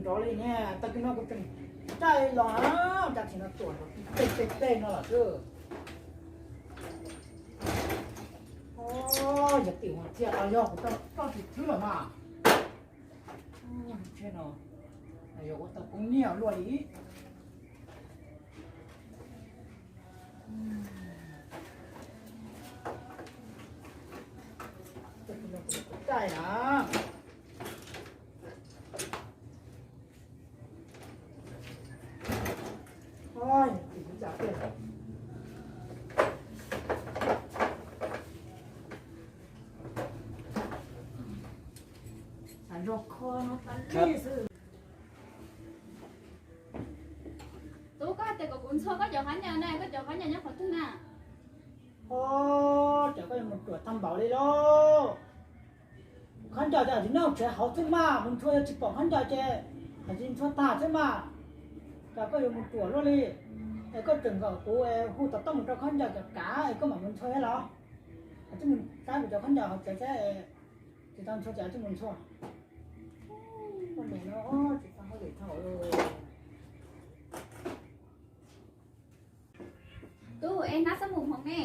Los li ne, tag kis no kuv tseem caij los, cas tsis no tuam peg peg peg no lawm xwb. Yog tim ua thiaj los yog kuv tau tsis thwb los mas. Tsheb no yog ua tau koob nyiaj luaj li. Caij na. Tub, koj hais tias kom kuv ntxhua koj cov khaub ncaws na, koj cov khaub ncaws nyob qhov twg na? Os, cas koj yuav mus ruam tag npaum li lauj? Khaub ncaws ces tsis nyob tsev hauv xwb mas, mus ntxhua yog tsis pom khaub ncaws ces hais tsis ntxhua tag xwb mas. Cas koj yuav mus ruam luaj li? Es koj tseem kom kuv hu tom toj mus rau khaub ncaws kav kav es koj mam mus ntxhua thiab los? Hais tsis mus saib kuv cov khaub ncaws hauv tsev thiab, tsis tau ntxhua ces tsis mus ntxhua. Ua niam no tsis tau hauj lwm thaum. Tub, es hnab xab npum hmoov ne?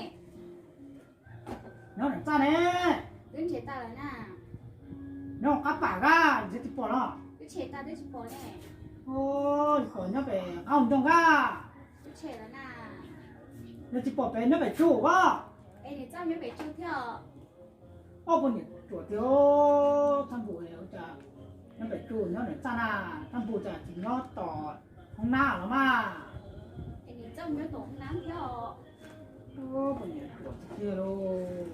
Nyob ntawm txaj ne. Twb nrhiav tas lawm na. Nyob qab pam kab, nrhiav tsis pom los? Twb tshem tas twb tsis pom ne. Ua, nyob pem qab hauv ncoo kab. Twb tshem lawm na. Nrhiav tsis pom pem nyob pem tsuj kab. Es niam txaj nyob pem tsuj thiab os. Ob, poj niam ruam tiag, txaj npum cas nyob pem tsuj nyob ntawm txaj na, txaj npum cas tsis nyob tom hoob nab los mas. Es niam txaj nyob tom hoob nab thiab os. Poj niam ruam tiag lauj.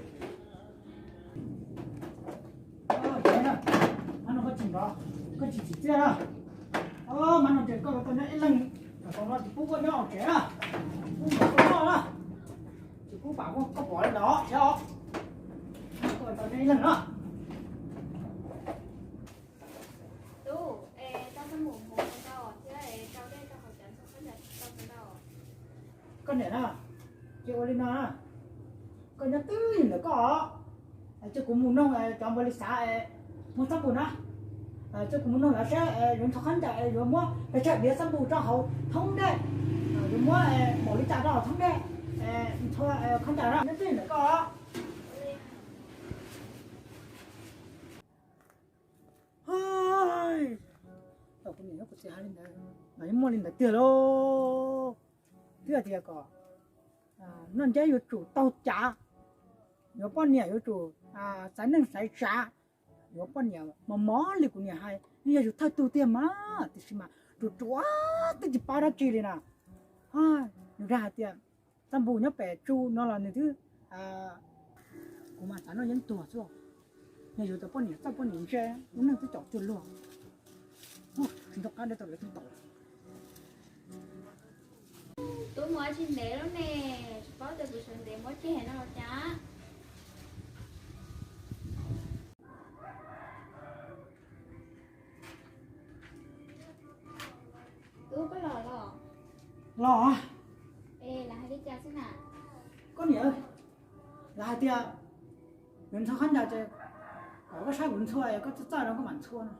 Mab no koj tsis nrov, koj tsis tsim txiaj na. Mab no ces koj tau nyob ib leeg, tom no tsis pub koj nyob hauv tsev na, pub nrog koj noj na. Tsis pub pam koj pom li ntawd thiab os. Koj tau nyob ib leeg na. Tub, es tau xab npum hmoov tau thiab es tau dej tau haus cov ntxhua khaub ncaws tau tau. Koj niam na, ces ua li no na, koj nyob twj ywm ntawm koj os, ces kuv mus noog cov npawg li xav muag xab npum na, ces kuv mus noog lawv seb yuav ntxhua khaub ncaws yuav muab pes tsawg diav xab npum rau hauv thoob dej, yuav muab npaum li cas rau hauv thoob dej, ntxhua khaub ncaws na, nyob twj ywm ntawm koj os. Tau kuv niam nyob kuv txiv hais li ntawd mas yeej muaj li ntawd tiag lauj. Twb hais tias kom noj nceb yuav tsum taug cav, yuav poj niam yuav tsum xaiv neej xaiv tsav, yuav poj niam mos mos li kuv niam hais, yog yus thawj tug tiag mas, tiam sis mas ruam ruam twb tsis paub dab tsi li na. Nws dag hais tias txaj npum nyob pem tsuj no los nws twb, kuv mas xav noj yeeb tuag xwb. Yog yuav tau poj niam txawj poj niam ntse, lub neej twb caum cuag luag. Tsis nco qab nrhiav tau lawv tub tau. Tub mus ua tsis ntev lub ne, tsis paub tias kuv sawv ntev muab ceg no los cas. Tub, koj los los? Los. Es lawv hais li cas xwb na? Koj niam, lawv hais tias yuav ntxhua khaub ncaws ces kom koj saib kuv ntxhua, koj txawj txawj no koj mam ntxhua no.